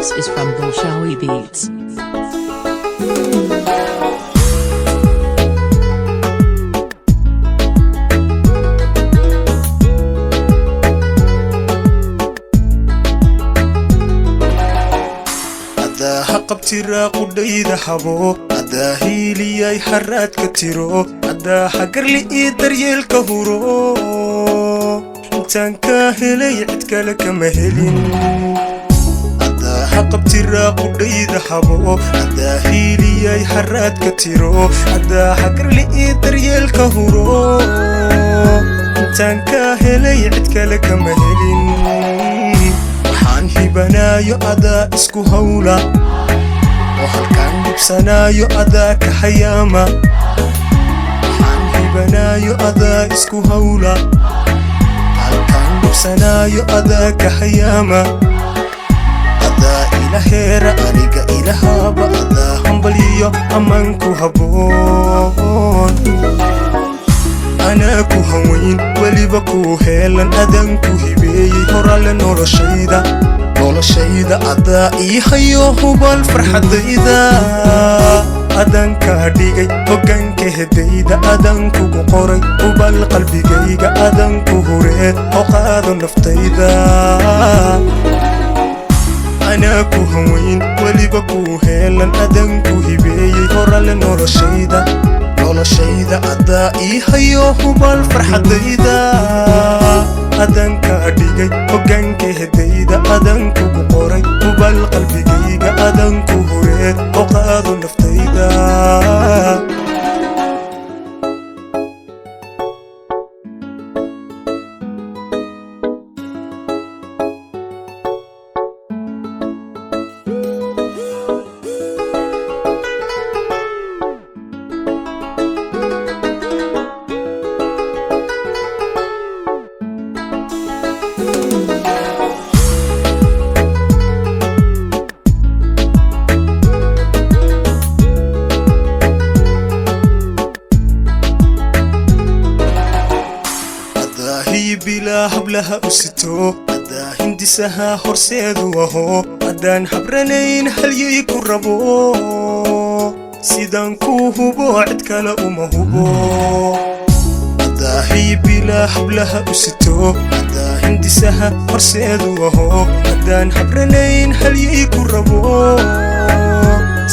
This is from Bolshawi Beats. Adaa ha qabtiraa qudhayda habo, adaa hiiliyay haraadka tiro, adaa hagarli ii daryeelka huro. Intaan kaa helay cid kale kama helin. Adaa ha qabtiraa qudhayda habo, adaa hiiliyay haraadka tiro, adaa hagarli ii daryeelka huro. Intaan kaa helay cid kale kama helin. Waxaan hibanaayo adaa isku hawla, oo halkaan dhibsanaayo adaa ka hayaama. Waxaan hibanaayo adaa isku hawla, halkaan dhibsanaayo adaa ka hayaama. Adaa ila heera, aniga ilahaaba, adaa hambalyiyo ammaan ku habboon. Anaa ku hanweyn, weliba kuu heelan, adaan ku hibeeyey horale noloshayda. Noloshayda adaa ii hayo hubaal farxadayda. Adaan kaa dhigay hoggaanka hedayda, adaan kugu qoray hubaal qalbigayga, adaan ku huree oo qaado naftayda. Anaa ku hanweyn, weliba kuu heelan, adaan ku hibeeyey horale noloshayda. Noloshayda adaa ii hayo hubaal farxadayda. Adaan kaa dhigay hoggaanka hedayda, adaan kugu qoray hubaal qalbigayga, adaan ku huree oo qaado naftayda. Adaahiyi bilaa hablaha u sito, adaa hindisaha horseedu aho, haddaan habranayn halyay ku rabo. Sidaan kuu hubo cid kale uma hubo. Adaahiyi bilaa hablaha u sito, adaa hindisaha horseedu aho, haddaan habranayn halyay ku rabo.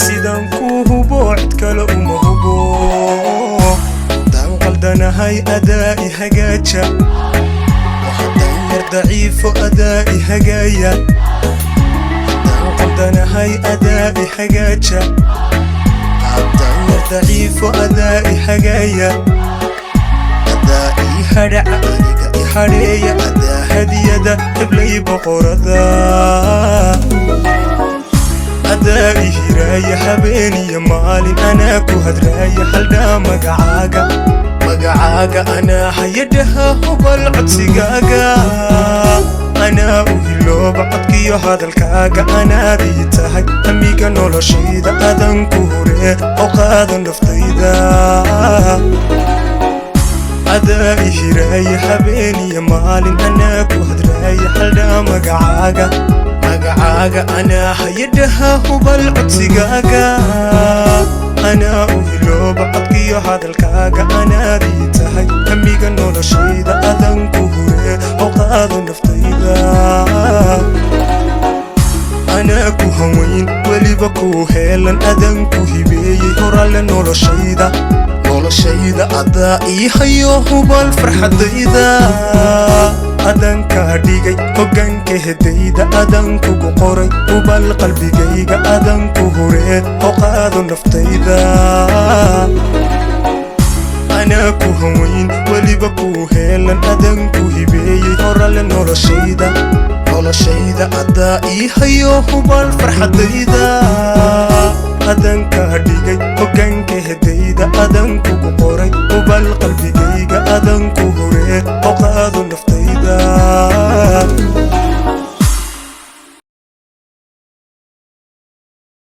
Sidaan kuu hubo cid kale uma hubo. Haddaan qaldanahay adaa i hagaaja, oo haddaan yar daciifo adaa i hagaaya. Haddaan qaldanahay adaa i hagaaja, haddaan yar daciifo adaa i hagaaya. Adaa ii hadhaca, aniga i hadheeya, adaa hadiyada heblay boqorada. Adaa i hiraaya habeeniyo maalin, anaa ku hadraaya haldhaa magacaaga. Magacaaga anaa hayadhaha hubal codsigaaga. Anaa u hilooba codkiyo hadalkaaga, anaadii tahay amiga noloshayda, adan ku huree oo qaado naftayda. Adaa i hiraaya habeeniyo maalin, anaa ku hadraaya haldhaa magacaaga. Magacaaga anaa hayadhaha hubal codsigaaga. Anaa u hilooba codkiyo hadalkaaga, anaadii tahay amiga noloshayda, adan ku huree oo qaado naftayda. Anaa ku hanweyn, weliba kuu heelan, adaan ku hibeeyey horale noloshayda. Noloshayda adaa ii hayo hubaal farxadayda. Adaan kaa dhigay hoggaanka hedayda, adaan kugu qoray hubaal qalbigayga, adaan ku huree oo qaado naftayda. Anaa ku hanweyn, weliba kuu heelan, adaan ku hibeeyey horale noloshayda. Noloshayda adaa ii hayo hubaal farxadayda. Adaan kaa dhigay hoggaanka hedayda, adaan kugu qoray hubaal qalbigayga, adaan ku huree oo qaado naftayda.